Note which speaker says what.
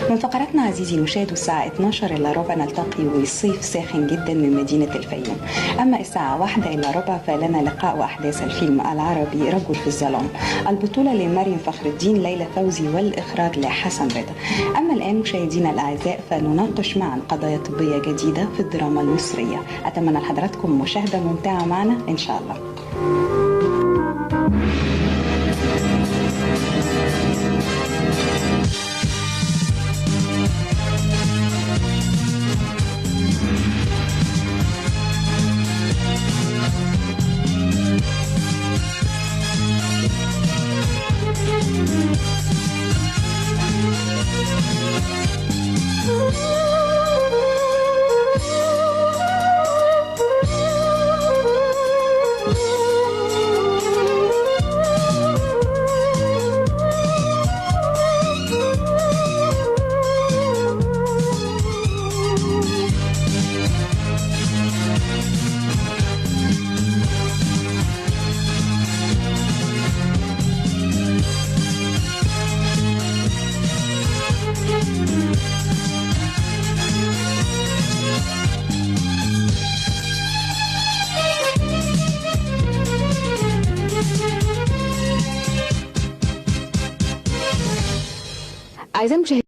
Speaker 1: من فقراتنا عزيزي المشاهد الساعة 12 إلا ربع نلتقي وصيف ساخن جدا من مدينة الفيوم. أما الساعة 1 إلا ربع فلنا لقاء وأحداث الفيلم العربي رجل في الظلام، البطولة لمريم فخر الدين، ليلى فوزي، والإخراج لحسن رضا. أما الآن مشاهدينا الأعزاء فنناقش معا قضايا طبية جديدة في الدراما المصرية. أتمنى لحضراتكم مشاهدة ممتعة معنا إن شاء الله. أعزائي المشاهدين.